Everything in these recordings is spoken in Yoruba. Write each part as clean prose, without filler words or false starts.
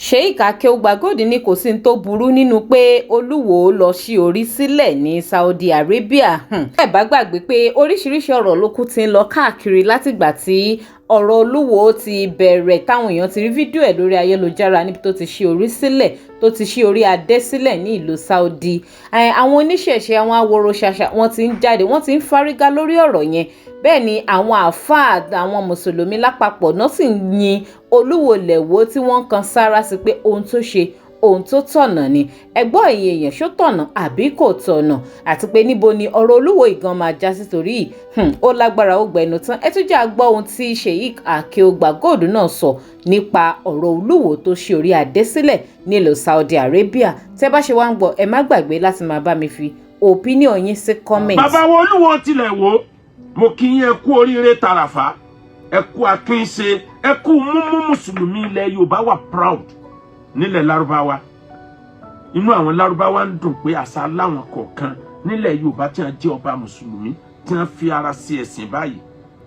Sheik Akeugbagold ní kò sí ní tó burú nínú pé Olúwọ́ọ́ lọ́ọ́ sí orí sílẹ̀ ní Saudi Arabia. Ẹ bá gbàgbé pé oríṣiríṣiì ọ̀rọ̀ ló kù ti ń lọ káàkiri látìgbà tí ọ̀rọ̀ Olúwo ti bẹ̀rẹ̀, táwọn èèyàn ti rí fídíò ẹ̀ lórí ayélujára níbi tó ti ṣí orí sílẹ̀, tó ti ṣí orí adé sílẹ̀ ní ìlú Saudi. Àwọn oníṣẹ̀ṣe, àwọn aworo ṣàṣà, wọ́n ti ń jáde, wọ́n ti ń fárígá lórí ọ̀rọ̀ yẹn. Bẹ́ẹ̀ ni àwọn àáfàá, àwọn mùsùlùmí lápapọ̀ náà sì ń yin Olúwo lẹ̀wọ́, tí wọ́n ń kan sára sí pé ohun tó ṣe, ohun tó tọ̀nà ni. Ẹgbọ́n, ẹ̀yin èèyàn, ṣó tọ̀nà àbí kò tọ̀nà? Àti pé níbo ni ọ̀rọ̀ Olúwo ìgan máa já sí? Torí ó lágbára, ó gbẹnu tán. Ẹ tún jẹ́ á gbọ́ ohun tí Sheik Akeugbagold náà sọ nípa ọ̀rọ̀ Olúwo tó ṣí orí adé sílẹ̀ nílùú Saudi Arabia. Tẹ́ bá ṣe wá ń gbọ́, ẹ má gbàgbé láti máa bá mi fi opinion yín sí comment. Bàbá wo Olúwo tilẹ̀ wò, mo kí yín, ẹ kú oríire tàràfà, ẹ kú akínṣe, ẹ kú múmú. Mùsùlùmí ilẹ̀ Yorùbá wà proud nílẹ̀ Lárúbáwá. Inú àwọn Lárúbáwá ń dùn pé àṣà láwọn kọ̀ọ̀kan nílẹ̀ Yorùbá tí wọ́n jẹ́ ọba mùsùlùmí, tí wọ́n fi ara sí ẹ̀sìn báyìí.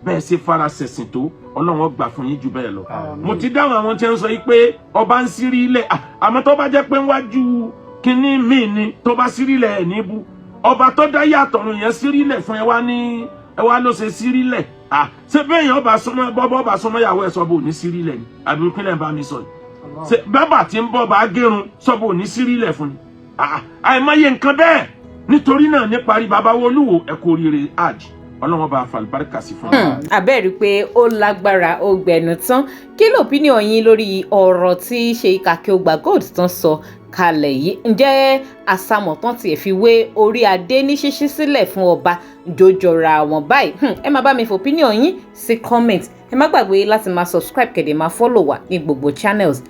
Bẹ́ẹ̀ ṣe fara ṣẹ̀sìn tó, Ọlọ́run ó gbà fún yín jù bẹ́ẹ̀ lọ. Mo ti dáhùn àwọn tí wọ́n sọ yìí pé ọba ń sírí ilẹ̀. Àmọ́ tó bá jẹ́ pé wájú kínní míì ni tó bá sírí ilẹ̀, ẹ̀ níbú ọba tó dá yàtọ̀run yẹn sírí ilẹ̀ fún ẹ wá ní ẹ wá ló ṣe sírí ilẹ̀. Ṣé bẹ́ẹ̀ yẹn ọba súnmọ́ bọ́bọ́, ọba súnmọ́ ìyàwó ẹ̀, sọ́bù ní sírí ilẹ̀ ni? Àbí kílẹ̀ bá mi sọ yìí? Ṣe bábà tí ń bọ̀ bá gérun, sọ́bù ní sírí ilẹ̀ fún ni? Àìmọye nǹkan bẹ́ẹ̀. Nítorí náà, níparí, bàbá wo Olúwo, ẹ kú oríire hajj. Ọlọ́wọ́n bá falùbáríkà sí fún mi. Abẹ́rẹ́ pé ó lágbára, ó gbẹnu tán. Kí ló opinion yín lórí ọ̀rọ̀ tí Sheik Akeugbagold tán sọ kalẹ̀ yìí? Ǹjẹ́ àsámọ̀ tán tiẹ̀ fi wé orí adé ní ṣíṣí sílẹ̀ fún ọba jòjọra wọn báyìí? Ẹ máa bá mi fi opinion yín sí comment. Ẹ má gbàgbé láti máa subscribe, kẹ̀dẹ̀ máa follow wa ní gbogbo channels.